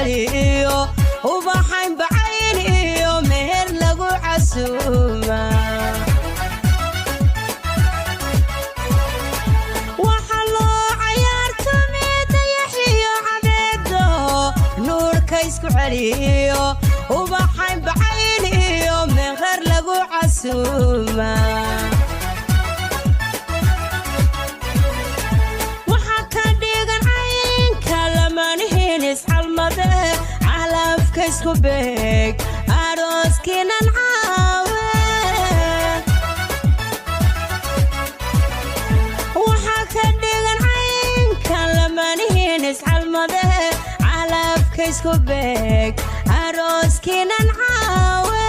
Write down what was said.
celiyo, ubaxayn bacayn iyo meher lagu casuumaa. Waxa loo cayaartamay dayaxiyo cadeedo, nuurka isku celiyo, ubaxayn bacayn iyo meher lagu casuumaa. Waxaa ka dhigan caynka lamanihin iscalmade, calafka isku beeg arooskiinan caawe. Waxaa ka dhigan caynka lamanihin iscalmade, calafka isku beeg arooskiinan caawe.